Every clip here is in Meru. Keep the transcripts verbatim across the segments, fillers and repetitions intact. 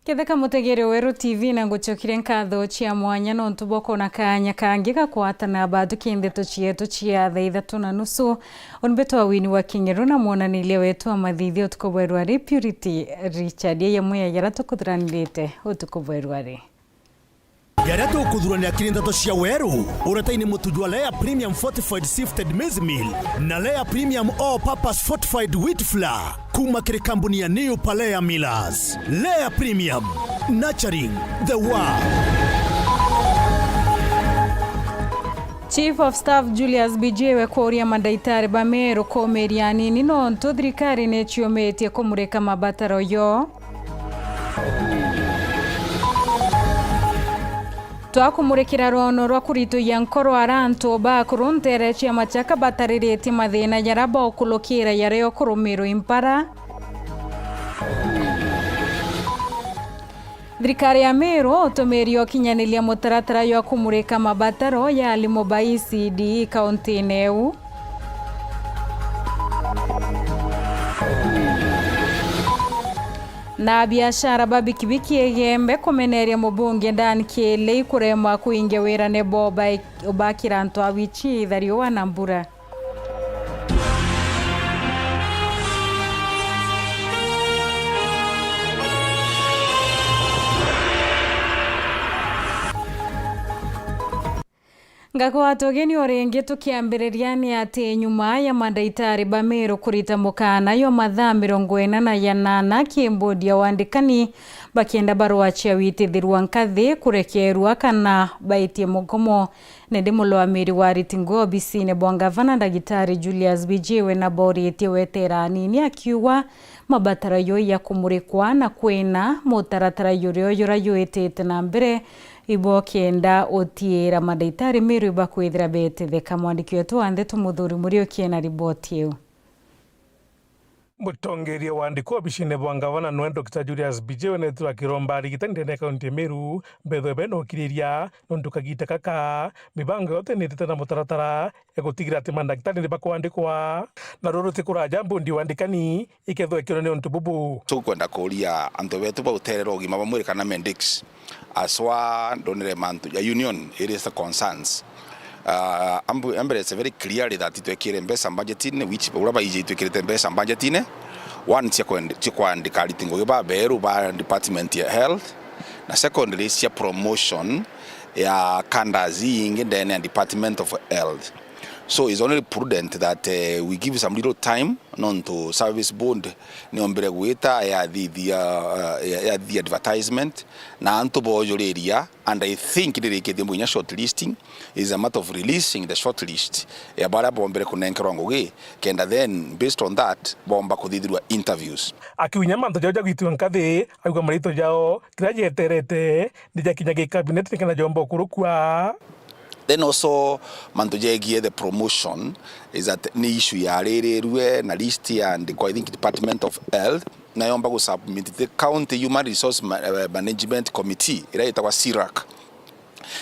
Githeka mutegeri Weru T V, na ngucokire nkatho cia mwanya nontu bwa kwona kaanya kangi ga kwatana bathuki ndeto cietu cia thaa ithatu na nusu. Uni mbetwa Winnie wa Kingeru na mwonaniria wetu wa mathithio utuku bwa rwari Purity Richard. Yeye mwe ya yara tukuthuranirite utuku bwa rwari. Jaria tukuthuranira kiri ndeto cia Weru, uretaini mutuju wa Lea Premium Fortified Sifted Maize Meal na Lea Premium All Purpose Fortified Wheat Flour kuuma kiri kambuni ya New Palea Millers. Lea Premium, nurturing the world. Chief of Staff Julius Bijiwe kuuria mandaitari ba Meru kuumiria anini nontu thirikari ni ciumitie kumurika mabataro yoo. Twakumurikira rwono rwa kurituia nkoro ara antu bakuru ntere cia Machaka batariritie mathina jaria baukulukira jaria ukurumirwa i mpara. Thirikari ya Meru utumiri ukinyaniria mutaratara jwa kumurika mabataro ya alimu ba E C D kauntine iu. Na biashara ba bikibiki Igembe kumeneria mubunge Dan Kielei kurema kuingia wirane boo ba-, bakira antu a wichi ithariua na mbura. Ngakwa tugeni o ringi tukiambiriria ni ati nyuma ya mandaitari ba Meru kurita mukana yo mathaa mirongo ina na yanana ki mbodi ya wandikani bakienda barua cia witithirua nkathi kurekerua kana baitie mugomo. Nindi mulwamiri wa ariti ngugi obisine bwa ngavana Ndagitari Julius Bijiwe na boritie wetera anini akiuga mabataro yo ya kumurikwa na kwina mutaratara yurio yura yuitite na mbere ibo kenda utiira mandaitari Meru ibakwithira betitheka. Mwandiki wetu wa ndeto Muthuri Muriuki ena riboti iu. Mutongeria wa andiki obisine bwa ngavana nwe Doctor Julius Bijiwe netu akiromba arigitani ndene ya kaunti ya Meru mbethwe bena ukiriria nontu kagita kaka mibango yote nitite na mutaratara ya gutigira ati mandagitari ni bakwandikwa. Na ruru ti kuraja mbundi wandikani ikethwa ikionania untu bubu. Tukwenda kuuria antu betu bauterera ugima bwa mwiri kana Mendix. Aswa ndonere mantu ja union iri sa concerns. Ah, ambu-, ambere it's very clearly that itwekire mbeca budgeting, which ura baiji itwikirite mbeca budgeting. One, cia kwend-, cia kwandika ariti ngugi baberu ba department ya health, na secondly, cia promotion ya cadres ingi ndene ya department of health. So it's only prudent that, eh, we give some little time nontu service board niombire gwita yathithia, eh, yathithia advertisement na antu boojuriria, and I think ndirikitie mwinya shortlisting. Is a matter of releasing the shortlist ya baria bombire kunenkerwa ngugi, kenda then based on that bomba kuthithirwa interviews. Akiunya mantu jau ja gwitwa nkathi, aigua marito jao kiria jeterete ni jakinya gi cabinet nikenda jomba ukurukua. Then also, mantu jegie the promotion is that ni issue yaririrue na list ya andikwa, I think, Department of Health, na yomba gusubmit the County Human Resource Ma-, eh, Management Committee, iria itagwa C R A C.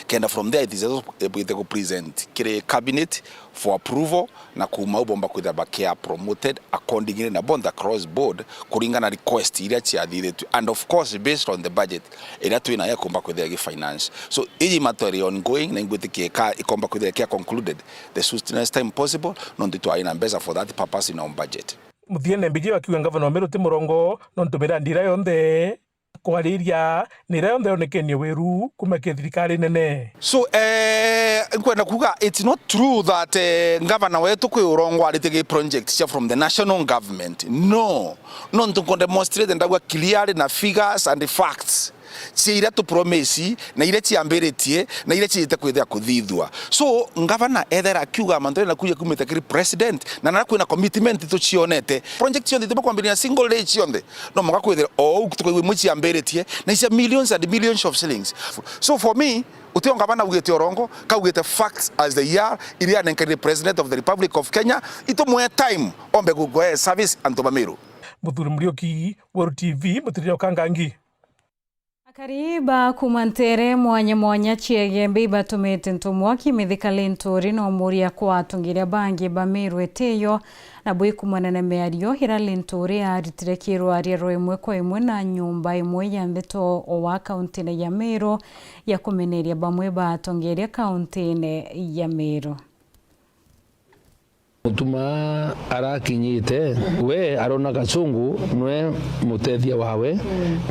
Kenda from there it is also able to present kiri cabinet for approval, na kuuma au bomba kwithira bakia promoted accordingly na both across board kuringana na request iria ciathithitue, and of course based on the budget iria twinayo ikumba kwithira igi finance. So iji matter iri ongoing na ingwitikia ika-, ikomba kwithira ikia concluded the soonest time possible, nontu twari na mbeca for that purpose in our budget. Muthiene Mbiji akiuga ngavana wa Meru ti murongo nontu mirandi iria yonthe kwariria ni iria yonthe yonekenie wiru kuma ki thirikari nene. So, eh, nkwenda kuga it's not true that, eh, ngavana wetu kwi urongo aritie gi project cia from the national government. No. Nontu nko demonstrate ndauga clearly na figures and facts cia iria tu promise na iria ciambiritie na iria ciite kwithira kuthithua. So, ngavana ethera akiuga mantu na kuja kumite kiri president, na na kwina commitment tucionete. Project cionthe ituma kwambiriria single day cionthe. No mwanka kwithira o uu tukaigua imwe ciambiritie, na icia millions and millions of shillings. So for me, utio ngavana augite urongo, kaugite facts as they are, iria anenkerire President of the Republic of Kenya, itumwe time ombe kugoe service antu ba Meru. Muthuri Muriuki, Weru T V, Mutirire Ukangangi. Akari ba kuuma nteere mwanya mwanya cia Igembe ibatumite ntumwa Kimithika Linturi na umuria kwa atongeria bangi ba Meru itiyo, na bwikumana na miario ira Linturi aritire kirwaria rwa imwe kwa imwe na nyumba imwe ya ndeto wa kauntine ya Meru ya kumeneria bamwe ba atongeria kauntine ya Meru. Mutuma arakinyite, we arona Gachungu nwe mutethia wawe,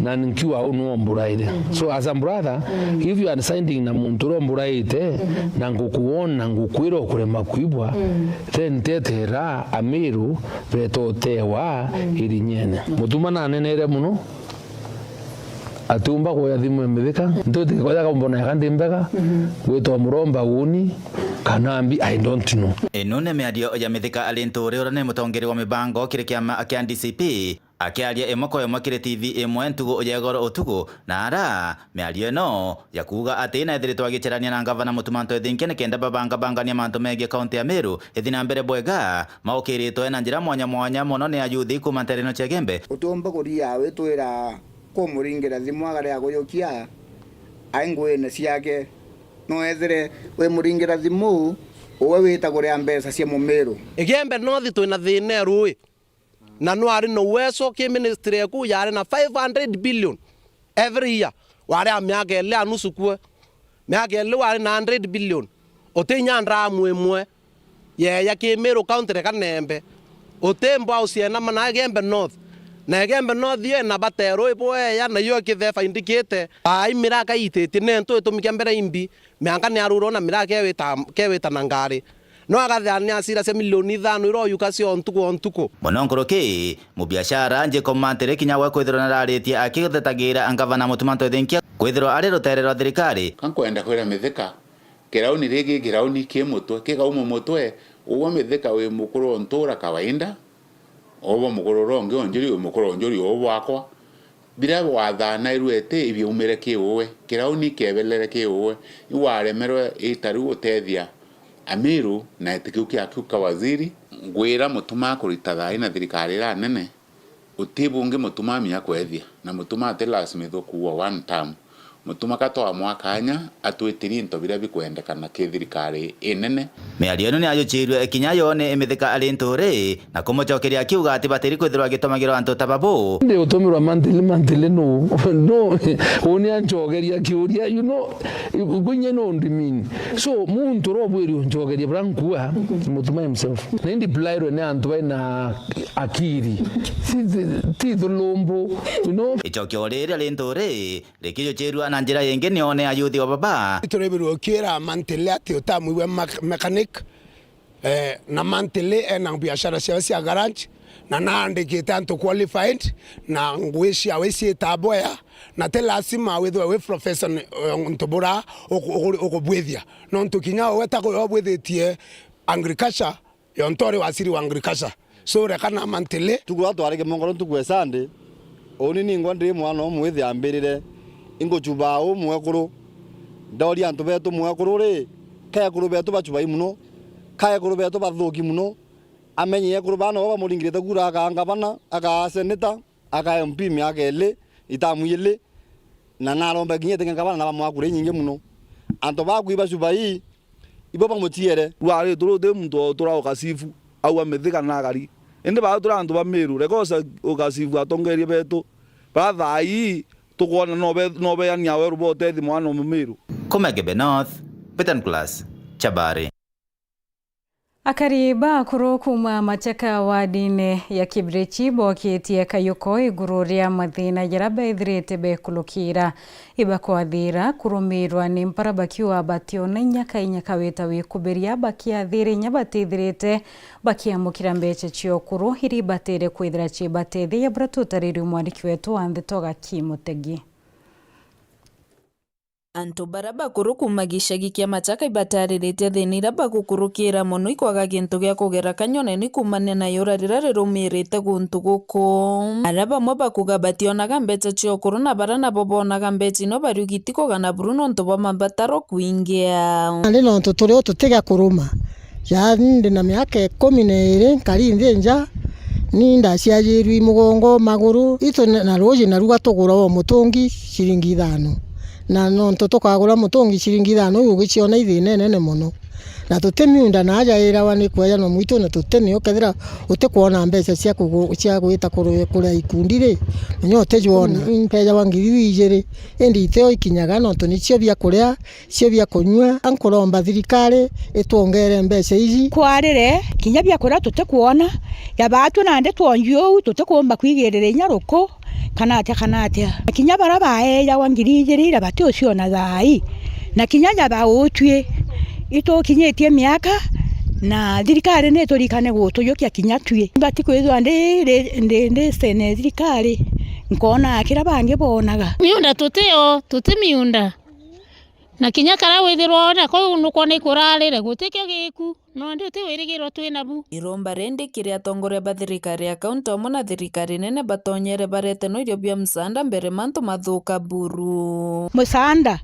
na nkiwa uu nwe omburaire. So as a brother, if you are siding na muntu uria omburaite, na ngukuona, ngukwira ukurema kwibwa, then tetera Amiru betotewa irinyene. Mutuma nanenere muno. Atiumba kuoya thimu ya Mithika. Ntwitikia kwaya kaumbona yaka ndi mbega, gwitwa muromba uuni, kana mbi, I don't know. Ino ni miario ya Mithika Linturi uria ni mutongeri wa mibango kiri kiama kia D C P, akiaria imwe kwa imwe kiri T V imwe ntugu ya igoro utugu, na ara miario ino ya kuuga ati naithiritwe agicerania na ngavana Mutuma M'Ethingia nikenda babangabangania mantu megii kaunti ya Meru ithi na mbere bwega, maukiritwe na njira mwanya mwanya mono ni ayuthi kuuma nteere ino cia Igembe. Utiumba kuria witwira kumuringira thimu agare agujukia ai nguine ciake. No ethire wimuringira thimu, uwe wita kuria mbeca cia Mumiru. Igembe North twina thina e rui, na nwari na uwezo ki ministry eku yari na five hundred billion every year. Wari a miaka ili a nusu kue, miaka ili wari na hundred billion. Uti inya ndramu imwe yeeya ki Meru County reka nembe. Uti mbwausi ena mana Igembe North. Na Igembe North yo ena bata e rui bweeya, na yo ikitheba indikite. Ai miraka iititie, nentu itumike mbere imbi, mianka ni arurwa na miraka kewita, kewita na ngari. No agathea ni acira cia milioni ithano ira oyuka cio ntuku o ntuku. Mono nkuruki, mubiashara Jacob Mantiri kinya gwe kwithirwa nararitie akithetagira ngavana Mutuma M'Ethingia kwithirwa ari rutere rwa thirikari. Ka nkwenda kwira Mithika, kirauni rigi kirauni ki mutwe, kikauma mutwe, ugwe Mithika wi mukuru o ntura kawaida, ugwe mukuru uria ungi o njuri, wi mukuru o njuri uu bwakwa. Biria wathanairwe iti ibiaumire ki uwe, kirauni kiebelere ki uwe, iwaremerwe ita riu gutethia Amiru na iti kiu kiaku ka waziri. Ngwira Mutuma akurita thaai na thirikari iria nene, uti bungi Mutuma amia kwethia, na Mutuma ati lazima ithwe kuua one term. Mutuma ka twamwa kanya atwitirie into biria bikwendekana ki thirikari inene. Miario ino ni ajuchirue kinya yo ni Mithika Linturi, na kumucokeria akiuga ati batiri kwithirwa agitumagirwa antu ta babu. Ndi utumirwa mantili, mantili nu? Nu, uni ancokeria kiuria, you know, kwinya no ndimini. So, muntu uria ubwiri uncokeria buria nkua, Mutuma himself. Na indi blairwe ni antu baina akiri. Ti, ti, ti thulumbu, you know. Icokio riria Linturi rikijuchirua na njira ingi ni one ayuthi wa baba. Turibirwe ukiira mantili ati utamwigua mak-, mechanic. Eh, na mantili ena biashara ciawe cia garage, na naandikite antu qualified, na ngui ciawe iciitaa bwea, na ti lazima withwe wi profession, eh, untu bura uku-, uku-, ukubwithia. Nontu kinya we ta kuria ubwithitie agriculture, yo ntori waziri wa agriculture. So, reka na mantili. Tuku ria twari kimongoro ntuku ya Sunday, uni ningwa ndi mwana umwe ithi ambirire, inguchubaa u mwekuru. Ndoria antu betu mwekuru ri, ka ekuru betu bachubai muno, ka ekuru betu bathuki muno, amenye ekuru baa nabo bamuringirite kura akaa ngavana, akaa seneta, akaa M P miaka ili, itamu ili, na naromba kinya itenge ngavana na bamwakura inyingi muno. Antu baku ibachubai, ibo bamuchiere. Rwari turu uti muntu utura ukasifu, au amithika na agari. Indi baa turi antu ba Miru, reka usa-, ukasifu atongeria betu. Ba thaa ii, tukwona no be-, no beania weru bwa utethi mwana o Mumiru. Kuma Igembe North, Peter Nicholas, Chabari. Akari bakuru kuuma Machaka wadine ya Kibirichi bokitie kayuko iguru ria mathina jaria bethirite bekulukira. Ibakwathira kurumirwa ni mpara bakiuga bationa inya ka inya kawita wikubiria bakiathira inya batithirite bakiamukira mbecha cia ukuru iria ibatire kwithira ciibatetheia buria tutaririe mwandiki wetu wa ndeto Gaki Mutegi. Antu baria bakuru kuuma gicagi kia Machaka ibatariritie thina iria bagukurukira mono ikwaga gintu gia kugera kanyoneni kuumania na yura riria rirumirite guntu guku. Aria bamwe bakuga bationaga mbecha cia ukuru na baria nabo bonaga mbecha ino bariuga itikugana buru nontu bwa mabataro kwingia. Nandi nontu turi o tutiga kuruma. Yaani ndi na miaka ikumi na iiri nkari nthi nja, Ni ndaciajirwi mugongo, maguru, itu na, na ruuji naru gatugura o mutungi ciringi ithano. Na nontu tukagura mutungi ciringi ithano, iu ugiciona i thina inene mono. Na tuti miunda na aja irawa ni kwejanwa mwitu, na tuti nio kethira utikwona mbeca cia kugu-, cia gwita kuru-, kuria ikundi ri, na nyo utijwona. Mpejawa ngiri ijiri, indi itio ikinyaga nontu nicio bia kuria, cio bia kunyua. Nkuromba thirikari itwongere mbeca iji. Kwarire, kinya bia kuria tutikwona, jabatwi nandi twonju uu, tutikumba kwigirira inya ruku, kana atia, kana atia. Na kinya baria baejawa ngiri ijiri ira batiuciona thaa ii. Na kinya jaba utwi, itukinyitie miaka, na thirikari niturikane gutujukia kinya twi. Mbati kwithirwa ndi, ndi, ndi, ndi sene thirikari, nkona kiria bangi bonaga. Miunda tutio, tuti miunda. Na kinya karia withirwa ona kuu nukwona ikurarire, gutikio giku, nondi uti wirigiro twi nabu. Iromba rindi kiri atongoria ba thirikari ya kaunti amwe na thirikari nene batonyere barete noirio bia msaanda mbere mantu mathuka buru. Msaanda,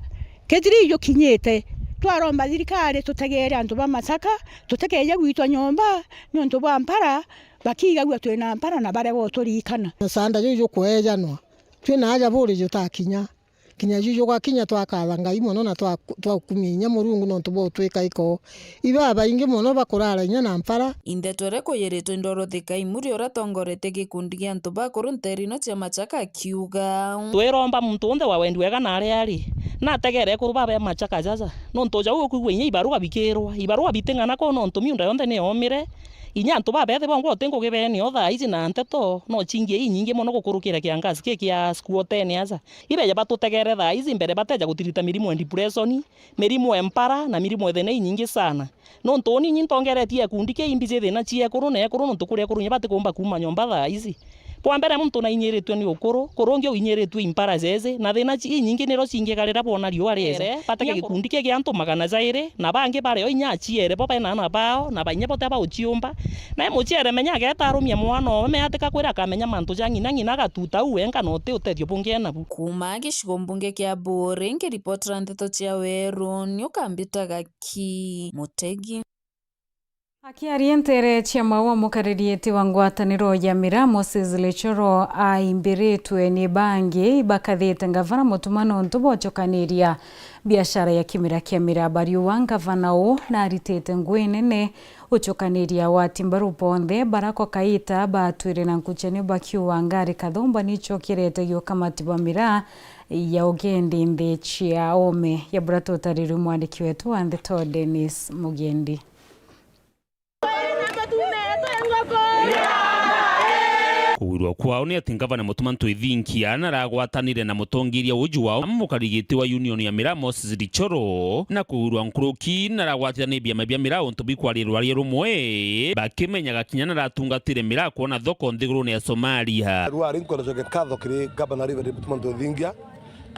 kethira ijukinyite, twaromba thirikari tutegeere antu ba Masaka, tutikeeje gwitwa nyomba niuntu bwa mpara, bakiigagua twina mpara na barega uturikana. Msaanda juu jukweejanwa, twina aja buri jutakinya. Kinya ju jugakinya twakatha Ngai mono na twa-, twakumia inya Murungu nontu bwa utwika iko. Ibabaingi mono bakurara inya na mpara. Indeto iria kuyiritwe ndoro thika imuri uria atongoretie gikundi gia antu bakuru nteere ino cia Machaka akiuga. Twiromba muntu wonthe wa wendi wega na aria ari, na ategere ekuru babe Machaka jaja, nontu jau ukwigua inya ibarua bikirwa, ibarua biting'ana kuu nontu miunda yonthe niyoomire, inya antu babethe bongwa uti ngugi beenio thaa iji na nteto no cingie inyingi mono gukurukira kiangazi ki kia squatene aja. Ibeja batutegere thaa iji mbere bateja gutirita mirimu ya depression, mirimu ya mpara, na mirimu ya thina inyingi sana. Nontu uni inyi ntongeretie gikundi kiu imbiji thina cia ekuru na ekuru, nontu kuri ekuru inya batikumba kuuma nyomba thaa iji. Bwa mbere muntu nainyiritue ni ukuru, kurungi uinyiritue i mpara jeje, na thina ci-, inyingi niro cingiga riria boona riua riaja. Batege gikundi kiu kia antu magana jairi, na bangi bario inya aciere bo bena aana bao, na bainya bote bauciumba. Nae muciere menya ageeta arumia mwana owe, mea atikakwira akamenya mantu ja ng'ina, ng'ina agatuta uu wenka na uti utethio bungi enabu. Kuuma gicigo mbunge kia Buuri, nkiripotera nteto cia Weru, ni ukambitaga ki Mutegi. Akiaria nteere cia Maua, mukaririeti wa ngwataniro ya miraa, Moses Lichoro, aimbiritwe ni bangi ibakathite ngavana Mutuma nontu bwa gucokaniria biashara ya kimera kia miraa. Bariuga ngavana uu naritite ngui nene gucokaniria agwati mbaru bonthe bara kwa kaita batwire na nkuchanio, bakiuga ngari kathumba nicio kirete giukamati bwa miraa ya ugendi nthi cia ome. Ya bura tutariri mwandiki wetu wa ndeto Dennis Mugendi. Kugwirwa kwao ni ati ngavana Mutuma Ntwithinkia naragwatanire na mutongeria uju wao, mukarigiti wa union ya miraa Moses Lichoro, na kugwirwa nkuruki naragwatithanirie biama bia miraa untu bikwarirwa ria rumwe, bakimenyaga kinya naratungatire miraa kwona thoko nthigurune ya Somalia. Rwari nkwenda cokia nkatho kiri ngavana Reverend Mutuma Ntwithinkia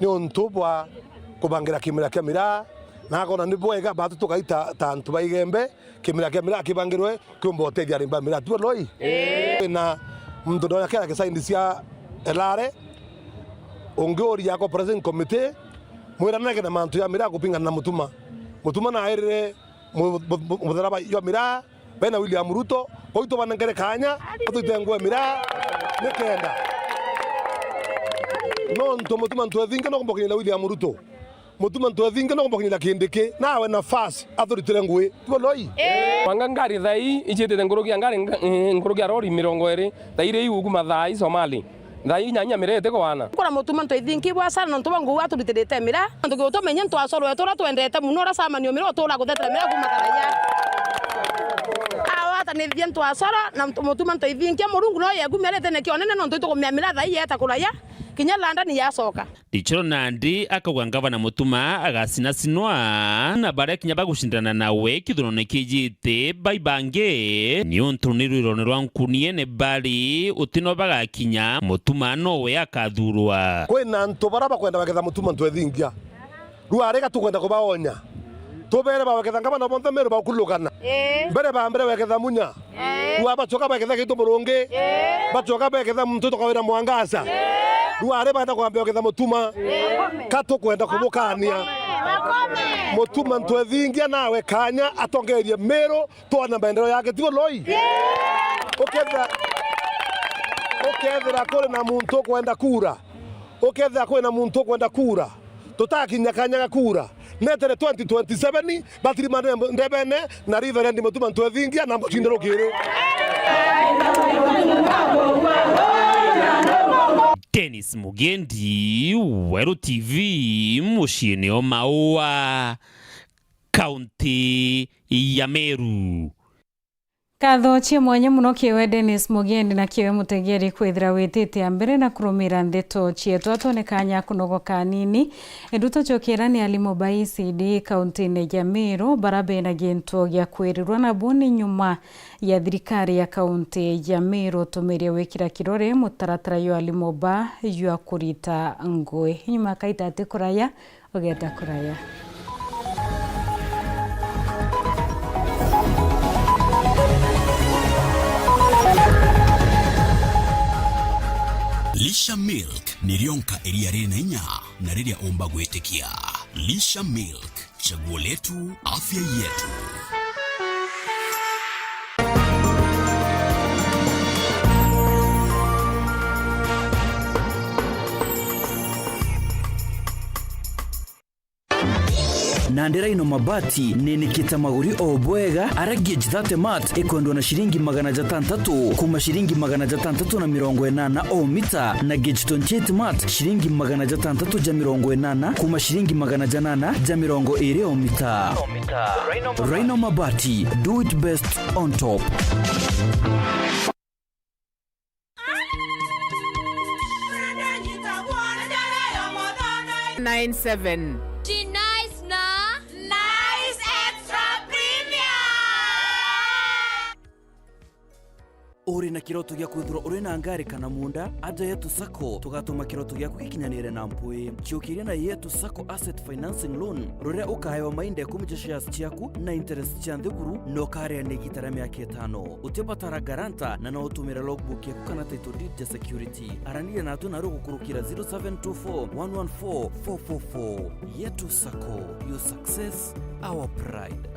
ni untu bwa kubangira kimera kia miraa, na akona ni bwega batu tugaita ta antu ba Igembe, kimera kia miraa kibangirwe kiumba utethia arimi ba miraa. Tuo loi? Ii. Na muntu ndonya kera kisaindi cia Elare, ungiuria ako president committee, mwiranage na mantu ya miraa kupingana na Mutuma. Mutuma nairire mu-, mu-, mu-, mutharaba jwa miraa, bena William Ruto, kwou tubanengere kaanya, atwite nguu ya miraa, nikenda. Nontu Mutuma Ntwithinkia no kumbokinyia na William Ruto. Mutuma Ntwithinkia no kumbokinyia na Kindiki, nawe nafasi, aturitire ngui. Tuo loi? Ii. Wanga ngari thaa ii, iciitite nkuruki ya ngari, nga-, eh, nkuruki ya rori mirongo iri, thaa iri iu kuma thaa ii Somali. Thaa inyanya miraa itikwana. Kura Mutuma Ntwithinkia ibwa sana nontu bwa nguu aturitirite miraa. Nontu kiutumenye ntwasorwe turia twendete mono, uria camanio miraa utura guthetera miraa kuma karaya. Awatanithie ntwasoro na Mutuma Ntwithinkia, Murungu no yegumerete ni kionene nontu itukumia miraa thaa ii yeta kuraya, kinya London yacoka. Lichoro nandi akauga ngavana Mutuma agacinacinwa na baria kinya bagucindana nawe kithurano kijite baibange, niuntu ni rwirone rwa nkunie ni bari utino bagakinya, Mutuma nowe akathurwa. Kwina antu baria bakwenda baketha Mutuma Ntwithinkia. Rwari ga tukwenda kubaonya. Tubere baweketha ngavana bonthe Meru baukulukana. Ii. Mbere ba mbere weketha Munya. Ii. Rwa bacoka beketha Gaitu Murungi. Ii. Bacoka beketha muntu tukawira Mwangaza. Ii. Rwari baenda kwambia weketha Mutuma. Ii. Ka tukwenda kubukania. Bakome. Mutuma Ntwithingia nawe kanya atongerie Meru twona maendeleo yake, tigo loi? Ii. Uketha Kethira kuri na muntu ukwenda kura, ukethira kuri na muntu ukwenda kura, tutakinya kanya ga kura, netere twenty twenty-seven, batirima ndebene na Reverend Mutuma Ntwethingia na Mucinde Rukiri. Dennis Mugendi, Weru T V, muciini o Maua, kaunti ya Meru. Nkatho cia mwanya mono kiwe Dennis Mugendi na kiwe mutegeri kwithira witite a mbere na kurumira ndeto cietu. Atwone kanya kunogoka anini. Nduto cukira ni alimu ba E C D kaunti-ini ya Meru bara bena gintu gia kwirirwa nabu ni nyuma ya thirikari ya kaunti ya Meru utumiria wikira kirore mutaratara jwa alimu ba jwa kurita ngui. Nyuma kaita ati kuraya, ugeta kuraya. Lisha Milk ni rionka iria rina inya na riria umba gwitikia. Lisha Milk, chaguo letu, afya yetu. Nandi Rhino Mabati ninikite maguri o bwega, ara gauge thirty mat ikwendwa na ciringi magana jatantatu kuma ciringi magana jatantatu na mirongo inana o mita, na gauge twenty-eight mat ciringi magana jatantatu ja mirongo inana kuma ciringi magana janana ja mirongo iri o mita. Rhino Mabati, do it best on top. Nine seven. Nice na Nice Extra Premium. Uri na kiroto gia kwithirwa uri na ngari kana munda? Aja Yetu Sacco, tugatuma kiroto giaku gikinyanire na mpwi. Ciukiria na Yetu Sacco Asset Financing Loan, ruria ukaewa mainda ikumi ja shares ciaku na interest cia nthi buru, na ukariania igita ria miaka itano. Utibatara guarantor na no utumire logbook yaku kana title deed ja security. Araniria natwe na rugukurukira zero seven two four one one four four four four. Yetu Sacco, your success, our pride.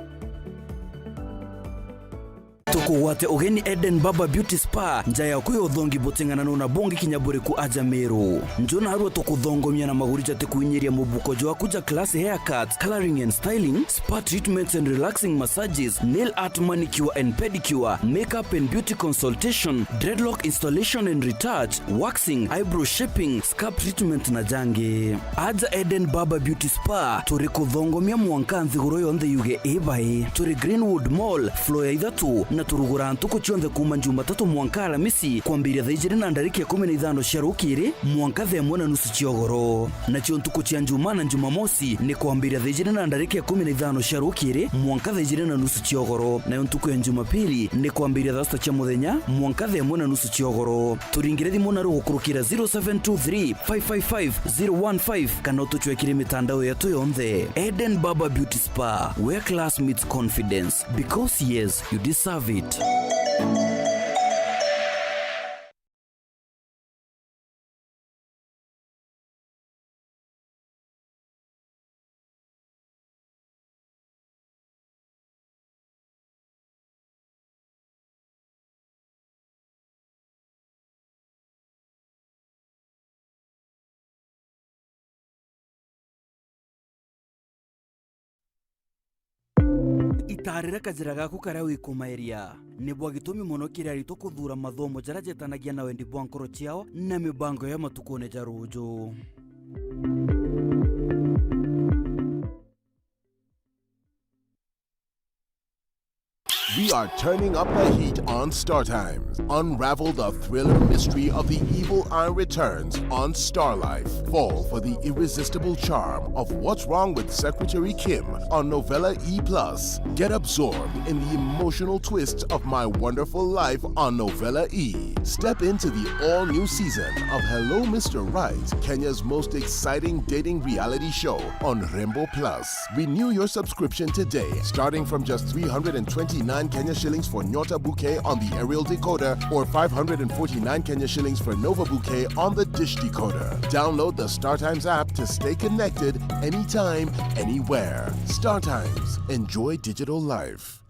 Tukugwate ugeni Eden Barber Beauty Spa, nja yaku ya uthongi buting'ananu na bungi kinya buriku aja Meru. Nju narua tukuthongomia na maguri jatikuinyiria mubuko jwaku ja class haircut, coloring and styling, spa treatments and relaxing massages, nail art, manicure and pedicure, makeup and beauty consultation, dreadlock installation and retouch, waxing, eyebrow shaping, scalp treatment na jangi. Aja Eden Barber Beauty Spa, turi kuthongomia mwanka nthiguru yonthe yuge ibai. Turi Greenwood Mall, floor ya ithatu, na turugura ntuku cionthe kuma Jumatatu mwanka Aramisi, kwambiria thaa ijiri na ndarika ikumi na ithano cia rukiri mwanka thaa imwe na nusu cia ugoro. Nacio ntuku cia Njuma na Jumamosi ni kwambiria thaa ijiri na ndarika ikumi na ithano cia rukiri mwanka thaa ijiri na nusu cia ugoro. Nayo ntuku ya Jumapili ni kwambiria thaa sita cia muthenya mwanka thaa imwe na nusu cia ugoro. Turingire thimu na rugukurukira zero seven two three five five five zero one five, kana utucwekire mitandao yetu yonthe. Eden Barber Beauty Spa, where class meets confidence. Because yes, you deserve it. Itarira kajira gaku karia wikumairia. Ni bwa gitumi mono kiri aritwa kuthuura mathomo jaria jetanagia na wendi bwa nkoro ciao na mibango ya matukune ja ruuju. We are turning up the heat on Star Times. Unravel the thriller mystery of the evil eye returns on Star Life. Fall for the irresistible charm of What's Wrong with Secretary Kim on Novella E plus. Get absorbed in the emotional twists of My Wonderful Life on Novella E. Step into the all-new season of Hello Mister Right, Kenya's most exciting dating reality show on Rembo Plus. Renew your subscription today, starting from just three hundred and twenty-nine Kenya shillings for Nyota Bouquet on the aerial decoder or five hundred and forty-nine Kenya shillings for Nova Bouquet on the dish decoder. Download the StarTimes app to stay connected anytime, anywhere. StarTimes. Enjoy digital life.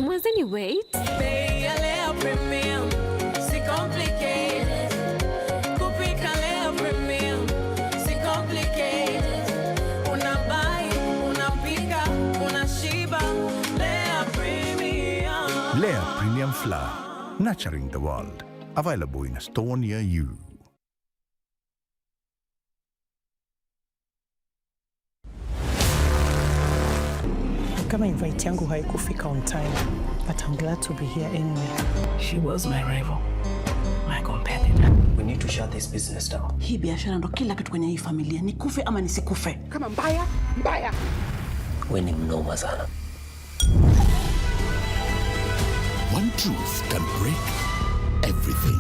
Mwenzeni, wait. Bei ya Lea Premium, si complicated. Kupika Lea Premium, si complicated. Una buy, unapika, unashiba. Lea Premium. Lea Premium Flour, nurturing the world. Available in a store near you. Kama invite yangu haikufika on time, but I'm glad to be here anyway. She was my rival, my competitor. We need to shut this business down. Hii biashara ndo kila kitu kwenye hii familia. Nikufe ama nisikufe. Kama mbaya, mbaya. We ni mnoma sana. One truth can break everything.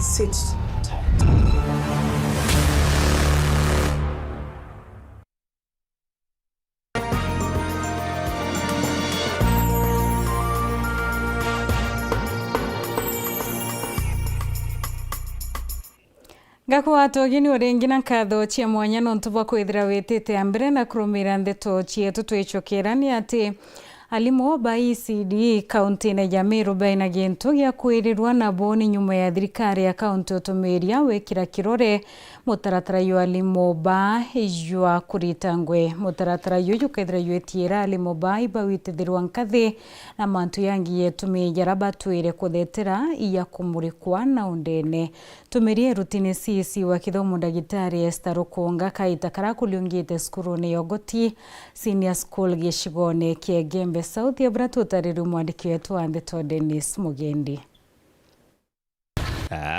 Sit tight. Ngakugwata ugeni o ringi na nkatho cia mwanya nontu bwa kwithira witite a mbere na kurumira ndeto cietu. Twicukira ni ati alimu ba E C D kauntine ya Meru baina gintu gia kwirirwa nabo ni nyuma ya thirikari ya kaunti utumiria wikira kirore mutaratara jwa alimu ba jwa kurita ngui. Mutaratara juju jukethira jwitiira alimu ba ibawitithirwa nkathi na mantu jangi jetumi jara batwire kuthetera iya kumurikwa na undene. Tumirie rutine C C wa kithomo Ndagitari Esther Rukunga kaita kara kuliungite cukurune ya Ugoti Senior School gicigone kia Igembe South, ya bura tutarirwe mwandiki wetu wa ndeto Dennis Mugendi.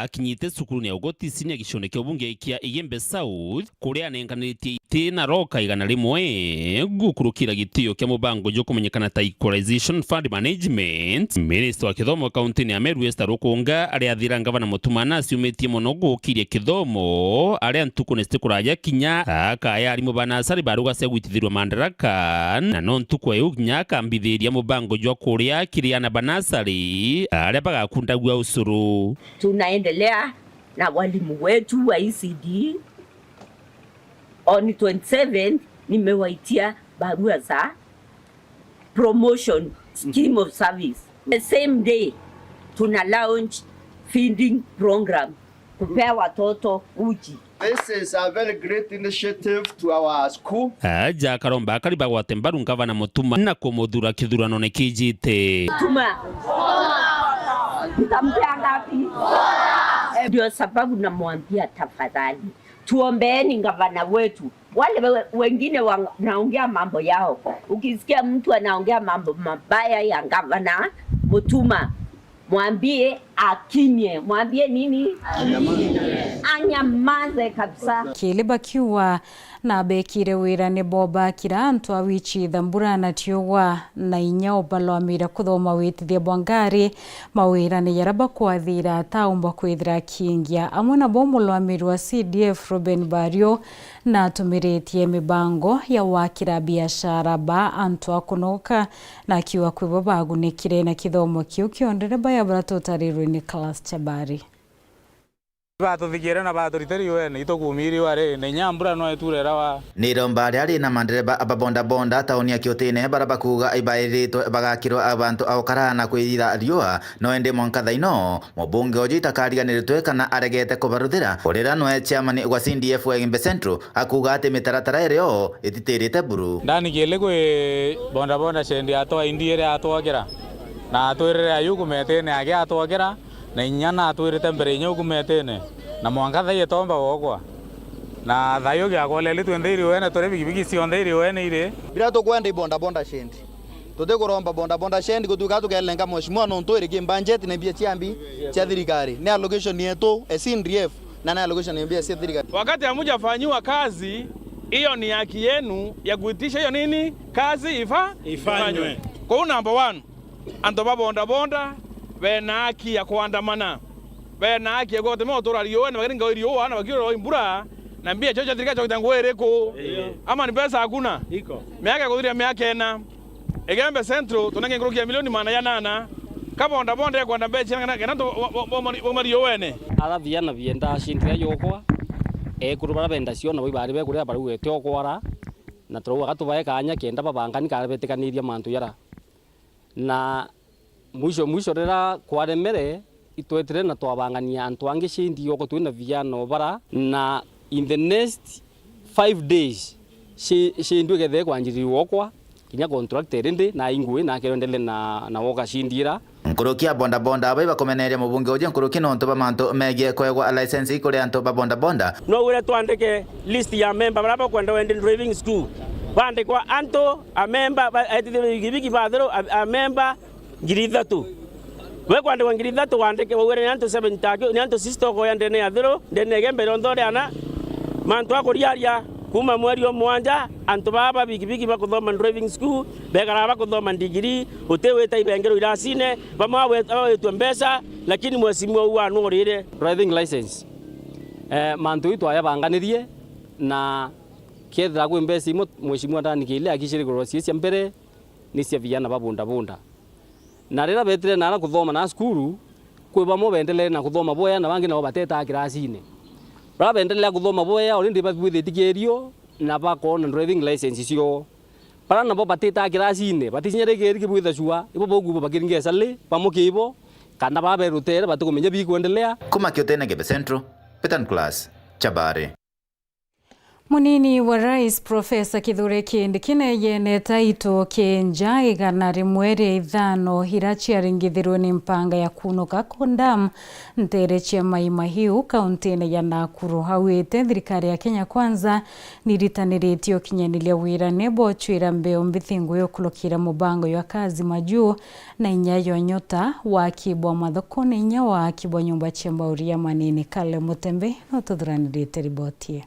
Akinyite cukurune ya Ugoti Senior gicigone kia ubunge kia Igembe South, kuria anenkaniritie iti na roka igana rimwe gukurukira gitio kia mubango jwa kumenyekana ta Equalization Fund Management. Minista wa kithomo kauntine ya Meru Esther Rukunga aria athira ngavana Mutuma na aciumitie mono gukiria kithomo, aria ntukune citi kuraja kinya akaya arimu ba nasari baruga cia gwitithirwa mandaraka, na no ntuku iu kinya akambithiria mubango jwa kuria kiri ana ba nasari aria bagakundagua ucuru. Tunaendelea na walimu wetu wa E C D. On twenty-seventh nimewaitia barua za promotion, scheme of service. The same day, tuna launch feeding program, kupea watoto uji. This is a very great initiative to our school. Aja akaromba akari bagwate mbaru ngavana Mutuma na kumuthura kithuranone kijite. Mutuma. Nitampea ngapi? Eh, ndio sababu namwambia, tafadhali, tuombeeni gavana wetu. Wale we-, wengine wanaongea mambo yao. Ukisikia mtu anaongea mambo mabaya ya gavana Mutuma, mwambie akimie. Mwambie nini? Anyamaze kabisa. Kili bakiuga na bekire wira ni bo bakira antu a wichitha mbura na tiugwa na inya ubalwamire kuthoma witithia bwa ngari mawirane jara bakwathira ataumba kwithira akiingia. Amwe nabo mulwamiri wa C D F Reuben Bario na atumiritie mibango ya wakira biashara ba antu a kunoka, na akiuga kwibo bagunikire na kithomo kiu kio ndereba ya bara tutarirwe Nicholas Chabari. Batuthikiire na baturite riuene, itukumiiriwa ri, na inya mbura no iture irawa. Ni iromba riria ri na mandereba ba bodaboda tauni ya Kiutine, bara bakuuga ibairitwe bagakirwa abantu a ukara na kwithitha riua, no indi mwanka thaino, mubunge uju itakariganiritwe kana aregete kubaruthira. Urira nwe chairman gwa C D F wa Igembe Central, akuuga ati mitaratara irio ititirite buru. Ndani kili kwi bodaboda sendi atwa indi iria atwokira, na atwirire ayu kumetene agi atwokira, na inya natwirite mbere inya ukumetene, na mwanka thai itomba gwokwa. Na thayu giakwa leli twi nthi iriuene, turi bigibigi cionthe iriuene iri. Biria tukwenda i bodaboda sendi. Tutikuromba bodaboda sendi gutuika tukelenga mheshimiwa nontu iri ki budget na mbia cia mbi cia thirikari. Ni allocation yetu, e C D F, na ni allocation ya mbia cia thirikari. Wakati hamujafanyiwa kazi, hiyo ni haki yenu ya kuitisha hiyo nini? Kazi ifa-, ifanywe. Kwa hiyo number one, antu ba bodaboda bena haki ya kuandamana. Bena haki ya kuandamana, gutumira gutura riuene, bakiringa riua, na bakiura mbura, na mbia cio cia thirikari cia gwita nguo iriku? Ii. Ama ni pesa hakuna? Iko. Miaka ya kuthiria miaka ina. Igembe Central, tunenge nkuruki ya milioni magana janana. Ka bodaboda ikwenda mbeca, kenda, kenda antu ba, ba, ba, ba, ba riuene. Ara biana bienda cindira yokwa, ekuru bara benda ciona bo ibari bekuria barauga eti okwara, na turauga gatubae kanya kenda babangani kana betikaniria mantu jara. Na Mwisho, mwisho riria kwaremere, itwetire na twabangania antu angi cindi oko twina vijana o bara, na in the next five days, ci-, cindi ikethire kwanjiriria gwokwa, kinya contract iri ndi, na ingui, na akirendele na, na woka cindi ira. Nkuruki ya bodaboda aba ibakumeneria mubunge uju nkuruki nontu bwa mantu megie kwegwa license kuri antu ba bodaboda. No wire twandike list ya memba baria bakwenda wende driving school. Bandikwa antu, a memba, ba-, aitithia bigibigi bathiru, a, a memba ngiri ithatu. Bwe kwandikwa ngiri ithatu, wandike, waugire ni antu seven taki, ni antu six tokoya ndene ya thiru, ndene ya Igembe rionthe uri ana. Mantu a kuriaria, kuma mweri o mwanja, antu baa ba bigibigi bakuthoma driving school, bekaraga bakuthoma ndigiri, uti wita ibengero iracine, bamwe bawe-, bawitwe mbeca, lakini mheshimiwa uu anurire. Driving license, eh, mantu iu twayabanganirie, na kethira kwi mbeca imwe mheshimiwa ndanikiire, akicirigurwa cie cia mbere, ni cia vijana ba bodaboda. Na riria betire nara kuthoma na cukuru, kwi bamwe beendelee na kuthoma bwea na bangi nabo batetaa kirasine. Baria beendelea kuthoma bwea already babwithitie kierio na bakoona driving license cioo. Baria nabo batitaa kirasine, baticinyarikiri kibwitha cua, ibo baukuba bakiringa icari, bamwe kiibo, kana baberutere batikumenya bikwendelea. Kuma Kiutene Gebe Central, Peter Nicholas, Chabari. Munini wa Rais Profesa Kithure Kindiki neejene taito keenja igana rimwe ria ithano iria ciaringithirwe ni mpanga ya kunuka kwa dam nteere cia Mai Mahiu, kauntine ya Nakuru. Augite thirikari ya Kenya Kwanza niritaniritie ukinyaniria wirane bwa ucwira mbeu mbithingu yukurukira mubango jwa Kazi Majuu na inya jwa Nyota, waki bwa mathoko na inya waki bwa nyumba cia mauria manini. Kale Mutembe no tuthuranirite riboti ii.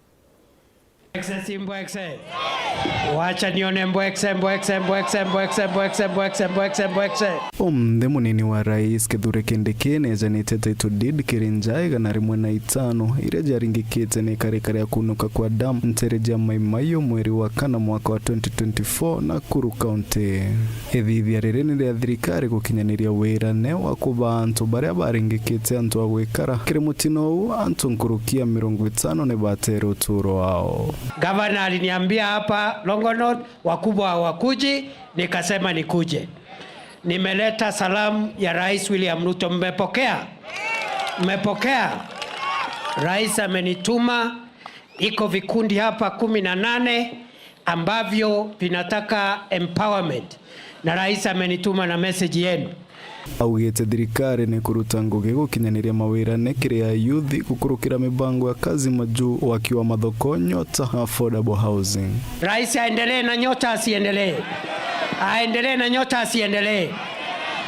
Mbwekse, si mbwekse. Wacha nione mbwekse, mbwekse, mbwekse. Umthi munini wa Rais Kithure Kindiki neejanite title deed kiri nja igana rimwe na itano iria jaringikite ni ikarika ria kunuka kwa dam nteere ja Mai Mahiu mweri wa kana mwaka wa twenty twenty-four Nakuru County. Ithithia riri ni ria thirikari gukinyaniria wirane wa kubaa antu baria baringikite antu a gwikara. Kiri mutino uu, antu nkuruki ya mirongo itano ni batere utuuro wao. Gavana aliniambia hapa Longonot, wakubwa hawakuji, nikasema nikuje. Nimeleta salamu ya Rais William Ruto, mmepokea? Mmepokea? Rais amenituma, iko vikundi hapa kumi na nane ambavyo vinataka empowerment, na rais amenituma na message yenu. Augite thirikari ni kuruta ngugi gukinyaniria mawirane kiri ayuthi gukurukira mibango ya Kazi Majuu, waki wa mathoko, Nyota, affordable housing. Rais aendelee na Nyota asiendelee? Aendelee na Nyota asiendelee?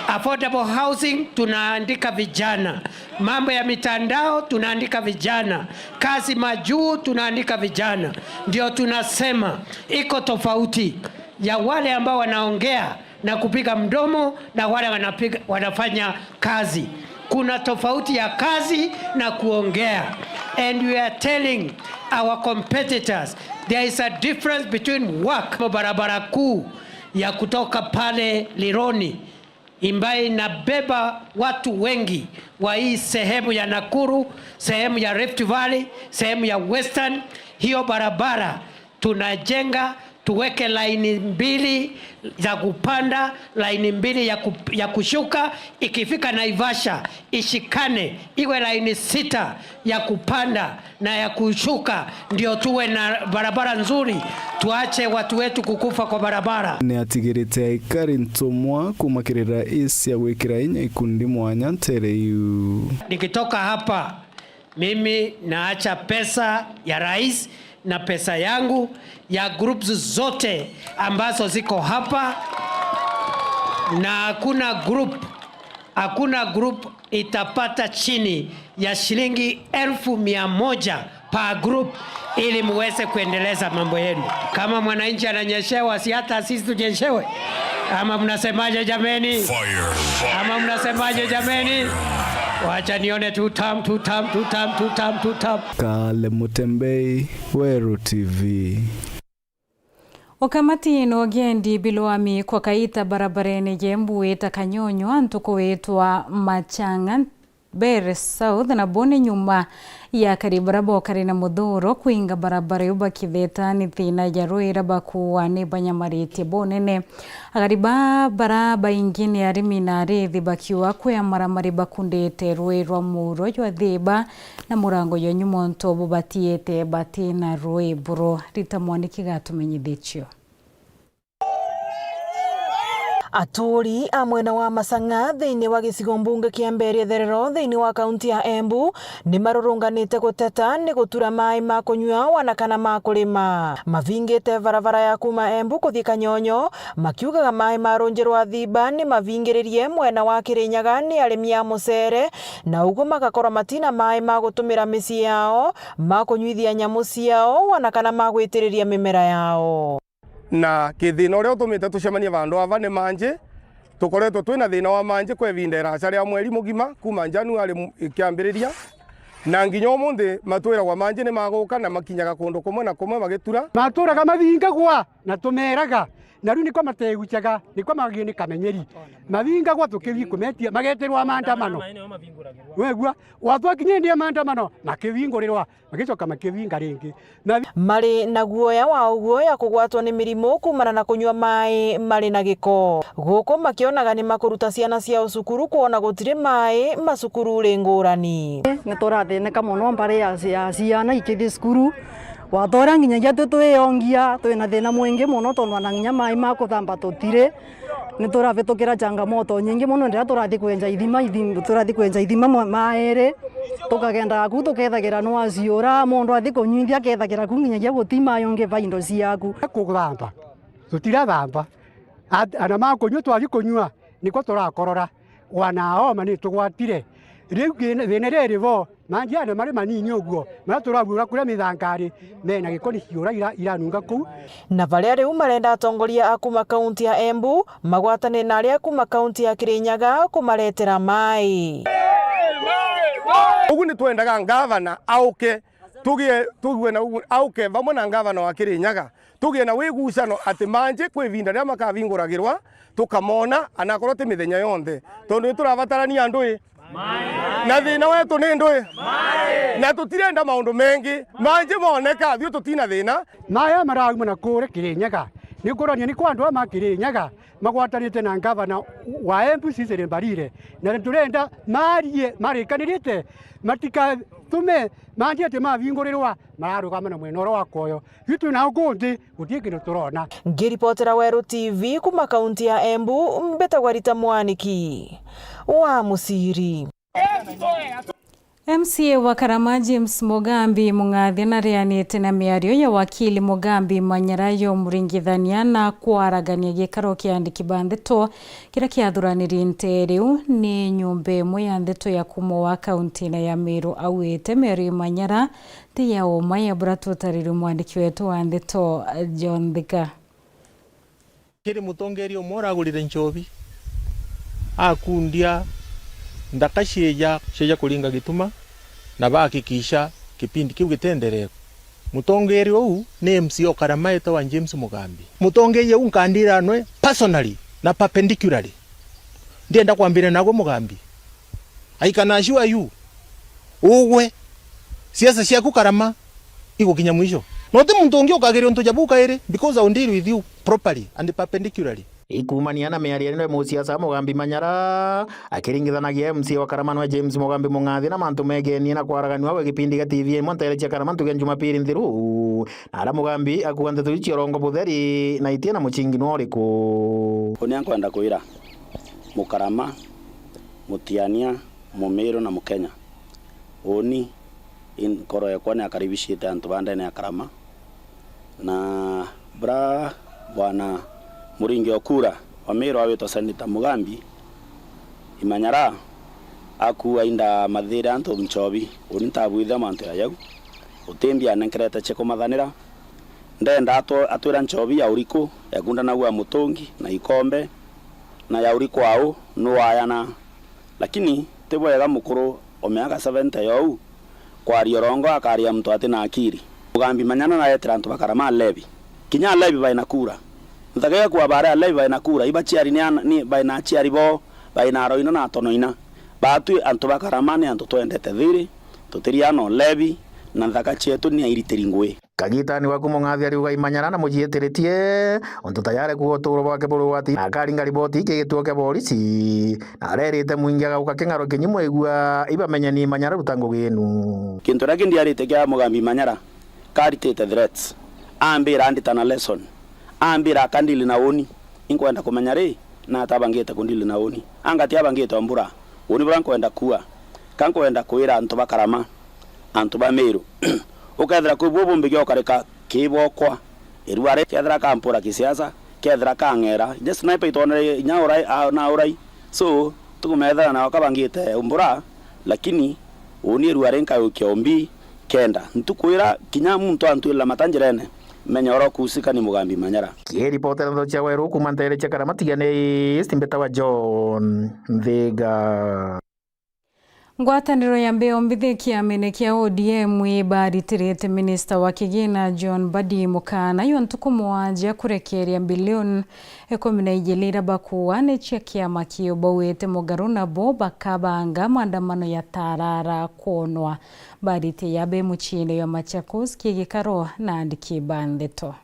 Affordable housing tunaandika vijana. Mambo ya mitandao tunaandika vijana. Kazi Majuu tunaandika vijana. Ndio tunasema iko tofauti ya wale ambao wanaongea na kupiga mdomo na wale wanapiga, wanafanya kazi. Kuna tofauti ya kazi na kuongea. And we are telling our competitors there is a difference between work. Barabara kuu ya kutoka pale Lironi ambayo inabeba watu wengi wa hii sehemu ya Nakuru, sehemu ya Rift Valley, sehemu ya Western. Hiyo barabara tunajenga, tuweke laini mbili za kupanda, laini mbili ya ku-, ya kushuka. Ikifika Naivasha, ishikane, iwe laini sita ya kupanda na ya kushuka, ndio tuwe na barabara nzuri, tuache watu wetu kukufa kwa barabara. Ni atigirite aikari ntumwa kuuma kiri rais cia gwikira inya ikundi mwanya nteere iu. Nikitoka hapa, mimi naacha pesa ya rais na pesa yangu, ya groups zote ambazo ziko hapa, na hakuna group, hakuna group itapata chini ya shilingi elfu mia moja per group ili muweze kuendeleza mambo yenu. Kama mwananchi ananyeshewa, si hata sisi tunyeshewe? Ama mnasemaje jameni? Ama mnasemaje jameni? Wacha nione two term, two term, two term, two term, two term. Kale Mutembei, Weru T V. Ukamati na ugendi bilwami kwa kaita barabarene ya Embu ita Kanyonyo, antu kuitwa Machang'a, Mbeere South, na bo ni nyuma ya akari baria bokari na muthuro kuinga barabara iu bakitheta ni thina ya rui iria bakuua ni banyamaritie bunene. Akari baa bara baingi ni arimi na arithi bakiuga kwi amaramari bakundite rui rwa muro jwa Thiba na murango jwa nyuma untu bubatiite bati na rui buru. Rita Mwaniki gatumenyithicio. Aturi a mwena wa Masang'a thiini wa gicigo mbunge kia Mbeere Itherero thiini wa kaunti ya Embu ni marurunganite guteta ni gutura maai ma kunyua wana kana ma kurima. Mavingite barabara ya kuuma Embu kuthi Kanyonyo, makiugaga maai ma runji rwa Thiba ni mavingiririe mwena wa Kirinyaga ni arimi a mucere, na uguo magakorwa matina maai ma gutumira micii yao, ma kunyuithia nyamu ciao, wana kana ma gwitiriria mimera yao. Na kithina uria utumite tucemanie vandu ava ni manji. Tukoretwe twina thina wa manji kwa ivinda iraca ria mweri mugima, kuuma Januari mu-, ikiambiriria, na nginya umunthi matwiragwa manji ni maguka na makinyaga kundu kumwe na kumwe magitura. Maturaga mavingagwa na tumeeraga, na riu niko mategucaga, niko magii ni kamenyeri. Mavingagwa tukithi kumetia, magetirwa maandamano. Wegua, watwakinya indi ya maandamano, makivingurirwa. Magicoka makivinga ringi. Na mari na guoya wa uguo ya kugwatwa ni mirimu kuumana na kunyua maai mari na giko. Guku makionaga ni makuruta ciana ciao cukuru kwona gutiri maai macukuru ri ngurani. Ni turathineka mono mbari ya, ya ciana ikithi cukuru. Watwara nginyagia twi twiyongia, twina thina mwingi mono tondu ona nginya maai ma kuthamba tutiri. Ni turavitukira changamoto nyingi mono riria turathi kwenja ithima, ithi-, turathi kwenja ithima ma-, mairi, tukagendaga kuu tukethagira nwaciura, mundu athi kunyuithia akethagira kuu nginyagia guti maai ungi va indo ciaku. Kuthamba, tutirathamba. At-, ana ma kunyua twathi kunyua, niko turakorora. Wana aoma ni tugwatire. Riu thina, thina riri vo, manjiana mari manini uguo, maria turaguura kuria mithankari, mena giko ni ciura ira, iranunga kuu. Na baria riu marenda atongoria a kuuma kaunti ya Embu magwatane na aria kuuma kaunti ya Kirinyaga kumaretera maai. Ugu ni twendaga ngavana auke, tugie, tugue na ugu, auke vamwe na ngavana wa Kirinyaga. Tugie na wigucano ati manji kwi ivinda riria makavinguragirwa, tukamona, anakorwo ti mithenya yonthe, tondu ni turabatarania andu i. Na thina wetu ni ndu i. Na tutirenda maundu mengi, manji moneka, thiu tutina thina. Maya marauma na kuria Kirinyaga, ni kuronia ni kwa andu aa ma Kirinyaga magwatanite na ngavana wa Embu Cecily Mbarire, na ni turenda marie marikanirite, matikatume manji ati mavingurirwa mararugama na mwena uria wa kwoyo. Itwi na uku nthi, guti kindu turona. Ngiripotera Weru T V kuuma kaunti ya Embu, mbitagwa Rita Mwaniki wa Muciri. M C A wa Karama, James Mugambi Mung'athi, nareanite na miario ya wakili Mugambi Manyara ya umuringithania na kwaragania gikaro kia andiki ba ndeto kiria kiathuraniri nte riu ni nyumba imwe ya ndeto ya kuuma wa kaunti na ya Meru. Auite miario ya Manyara ti ya uma ya bura tutariri mwandiki wetu wa ndeto, John Thiga. Kiri mutongeria umwe uragurire nchobi, akundia nthaka cieja, cieja kuringa gituma, na bahakikisha kipindi kiu gitenderee. Mutongeria uu ni M C A o Karama etagwa James Mugambi. Mutongeria uu nkandira nwe personally na perpendicularly. Ndienda kwambiria nagwe Mugambi. I can assure you, ugwe, siasa ciaku Karama igukinya mwisho. Na uti muntu ungi ukageria untu ja buu kairi, because I will deal with you properly and perpendicularly. Ikumania na miario ino ya musiasa Mugambi Manyara, akiringithanagia M C A wa Karama nwe James Mugambi Mung'athi na mantu megenie na kwaraganua gwe gipindi gia T V imwe ntere cia Karama ntuku ya Jumapili nthiru. Na aria Mugambi akuuga nteto iu cia urongo butheri na itina muchingi nwa uriku. Uni ankwenda kwira Mukarama, Mutiania, Mumiru na Mukenya. Uni, i nkoro yakwa ni akaribishite antu ba ndene ya Karama. Na bra bwana Muringi Okura wa Miru awitwa Senator Mugambi Imanyara akua inda mathire antu nchobi. Uni ntabwithia mantu ya yau. Uti mbia anenkerete cia kumathanira. Ndenda atw-, atwira nchobi ya uriku, ekundanagua mutungi na ikombe, na ya uriku au nuwayana. Lakini ti bwega mukuru o miaka seventy ya uu kwaria urongo akaria muntu ati na akiri. Mugambi Manyara naretera antu ba Karama alevi. Kinya alevi baina kura. Nthaka ya kwa bare alevi baina kura, ibaciari ni ana, ni baina aciari bo, baina aroina na atonoina. Baatwi antu ba Karama ni antu twendete thiri, tutiriana ulevi, na nthaka cietu ni airitiri ngui. Kagitani waku mung'athi ariuga Imanyara na muciitiritie, untu tayari kuuga uturo bwake buri ugwati, na akaringa riboti iki gituo kia borisi, na arerite mwingi agauka king'aro kinyi mwaigua ibamenye ni Imanyara ruta ngugi inu. Kintu kiria kindiarite kia Mugambi Imanyara, karitite threats, ambira andita na lesson, ambira akandili na uni, inkwenda kumenya ri, na atabangite kundili na uni, anga tiabangite o mbura, uni bura nkwenda kua, ka nkwenda kwira antu ba Karama, antu ba Meru, ukethira kwi buo bumbi giokarika kibokwa, irua ri kethira kampura kisiasa, kethira kang'era, inya sniper itonere inya urai, a, na urai, so, tukumethera nao kabangite mbura, lakini uni irua ri nkayukia umbi, kenda ntuku ira kinya muntu antwirira mata njirene, menya uria ukuusika ni Mugambi Manyara. Kiripotera ndeto cia Weru kuuma nteere cia Karama Tigania East, mbitawa John Nthiga. Ngwataniro ya mbeo mbithi kiamene kia O D M ibaritirite minista wa kigina John Mbadi mukaana jwa ntuku mugwanja kurekeria bilioni ikumi na ijiri iria bakuuga ni cia kiama kiu. Bauite mugaru nabo bakabanga maandamano ya tarara kwonwa. Barite ya be muciine jwa Machakos ki gikaro na andiki ba ndeto.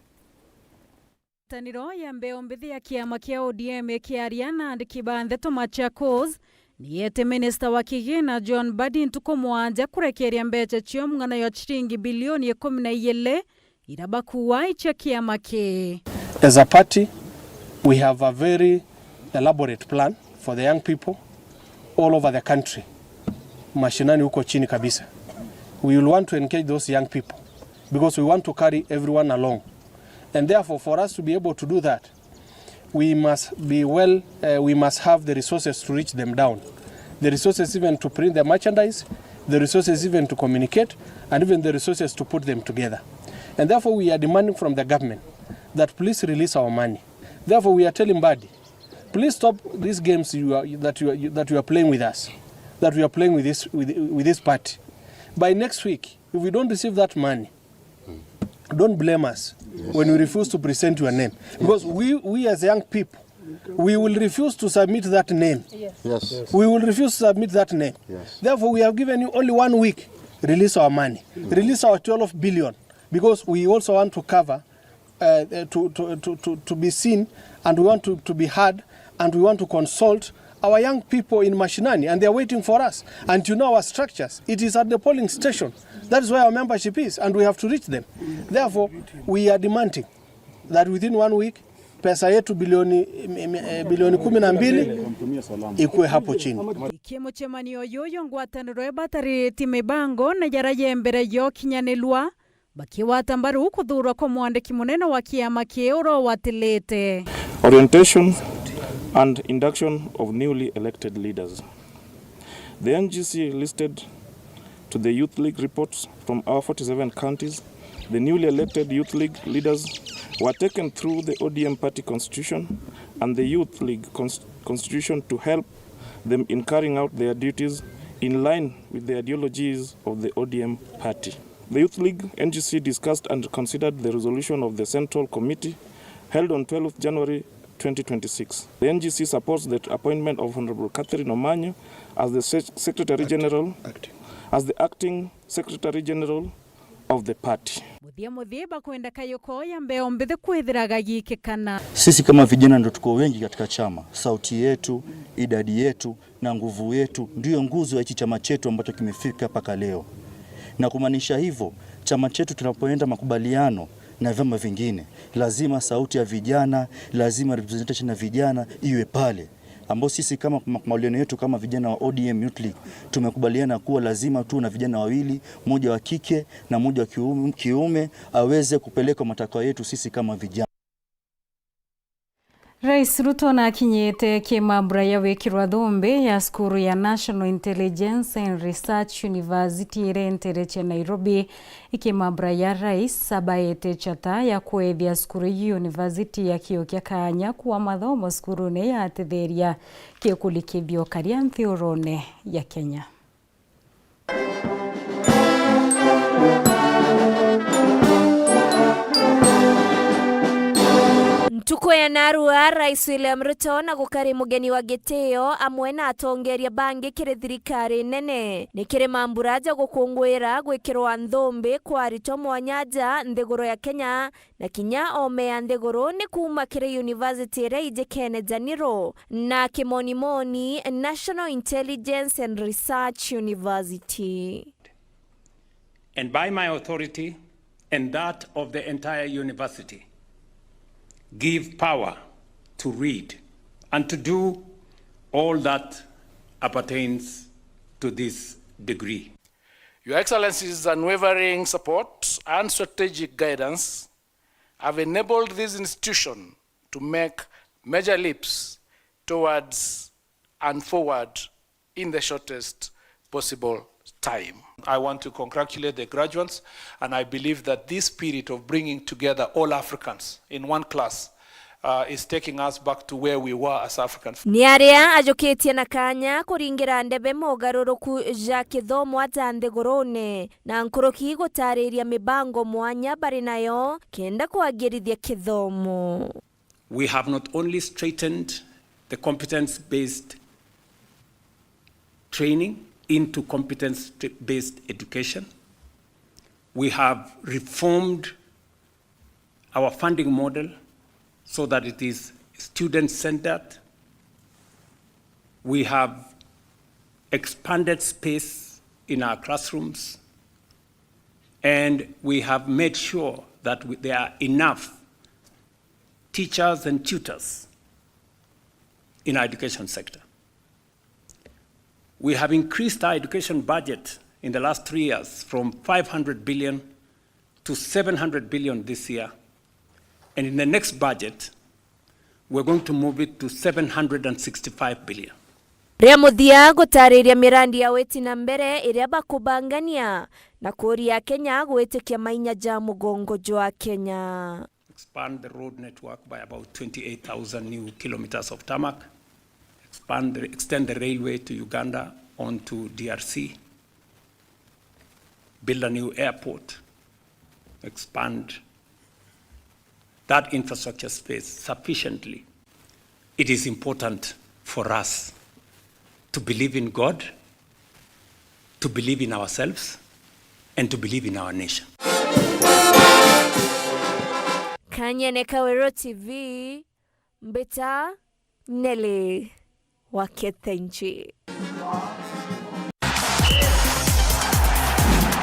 Ngwataniro ya mbeo mbithi ya kiama kia O D M ikiaria na andiki ba ndeto Machakos, niete minista wa kigina John Mbadi ntuku mugwanja kurekeria mbeca cia mung'ano ya ciringi bilioni ikumi na ijiri iria bakuuga i cia kiama kii. As a party, we have a very elaborate plan for the young people all over the country, mashinani huko chini kabisa. We will want to engage those young people because we want to carry everyone along. And therefore, for us to be able to do that, we must be well, uh, we must have the resources to reach them down. The resources even to print the merchandise, the resources even to communicate, and even the resources to put them together. And therefore, we are demanding from the government that please release our money. Therefore, we are telling Mbadi, please stop these games you are, that you are, that you are playing with us, that we are playing with this, with, with this party. By next week, if we don't receive that money, don't blame us when we refuse to present your name. Because we, we as young people, we will refuse to submit that name. Yes. We will refuse to submit that name. Yes. Therefore, we have given you only one week. Release our money. Release our twelve billion. Because we also want to cover, uh, uh, to, to, to, to, to be seen, and we want to, to be heard, and we want to consult our young people in mashinani, and they are waiting for us. And you know our structures. It is at the polling station. That is where our membership is, and we have to reach them. Therefore, we are demanding that within one week, pesa yetu bilioni, em, em, eh, bilioni kumi na mbili ikue hapo chini. Iki mucemanio yuyu ngwataniro ibatariritie mibango na jara ya mbere yokinyanirwa, bakigwata mbaru kuthuurwa kwa mwandiki munene wa kiama kiu uria ugwatirite. Orientation and induction of newly elected leaders. The N G C listed to the Youth League reports from our forty-seven counties. The newly elected Youth League leaders were taken through the O D M party constitution and the Youth League cons-, constitution to help them in carrying out their duties in line with the ideologies of the O D M party. The Youth League, N G C, discussed and considered the resolution of the Central Committee held on twelfth January twenty twenty-six. The N G C supports the appointment of Honorable Catherine Omanyo as the Sec-, Secretary General, as the Acting Secretary General of the party. Muthia muthia bakwenda kayuko ya mbeo mbithi kwithira gagikikana. Sisi kama vijana ndo tuko wengi katika chama, sauti yetu, idadi yetu na nguvu yetu ndiyo nguzo ya hichi chama chetu ambacho kimefika mpaka leo. Na kumaanisha hivyo, chama chetu tunapoenda makubaliano na vyama vingine, lazima sauti ya vijana, lazima representation ya vijana iwe pale, ambao sisi kama makubaliano yetu kama vijana wa O D M Youth League tumekubaliana kuwa lazima tuwe na vijana wawili, mmoja wa kike na mmoja wa kiume, kiume, aweze kupeleka matakwa yetu sisi kama vijana. Rais Ruto nakinyite kimambura ya wikirwa thumbi ya cukuru ya National Intelligence and Research University iria nteere cia Nairobi. Ikimambura ya Rais abaete chata ya kwethia cukuru iu university ya kio kia kanya kuwa mathomo cukurune ya atetheria kikulikithio karia nthiurune ya Kenya. Ntuku ya narua, Rais William Ruto na gukari mugeni wa gitio amwe na atongeria bangi kiri thirikari nene, ni kiri mambura ja gukunguira gwikirwa nthumbi kwa aritwa mwanya ja nthiguru ya Kenya, na kinya ome ya nthiguru ni kuuma kiri university iria ijikene ja Nairobi na kimonimoni National Intelligence and Research University. And by my authority and that of the entire university, give power to read and to do all that appertains to this degree. Your Excellency's unwavering support and strategic guidance have enabled this institution to make major leaps towards and forward in the shortest possible time. I want to congratulate the graduates, and I believe that this spirit of bringing together all Africans in one class, uh, is taking us back to where we were as Africans. Ni aria ajukitie na kanya kuringira ndebe mogaruruku ja kithomo aja nthigurune, na nkuruki gutariria mibango mwanya bari nayo kenda kwagirithia kithomo. We have not only straightened the competence-based training into competence-based education, we have reformed our funding model so that it is student-centered. We have expanded space in our classrooms, and we have made sure that we, there are enough teachers and tutors in our education sector. We have increased our education budget in the last three years from five hundred billion to seven hundred billion this year. And in the next budget, we're going to move it to seven hundred and sixty-five billion. Ria muthia gutariria mirandi ya witi na mbere iria bakubangania na kuria Kenya gwitikia mainya ja mugongo jwa Kenya. Expand the road network by about twenty-eight thousand new kilometers of tarmac. Expand the, extend the railway to Uganda onto D R C. Build a new airport. Expand that infrastructure space sufficiently. It is important for us to believe in God, to believe in ourselves, and to believe in our nation. Kanyene Kawero T V, mbita Nelly wa Kethenji.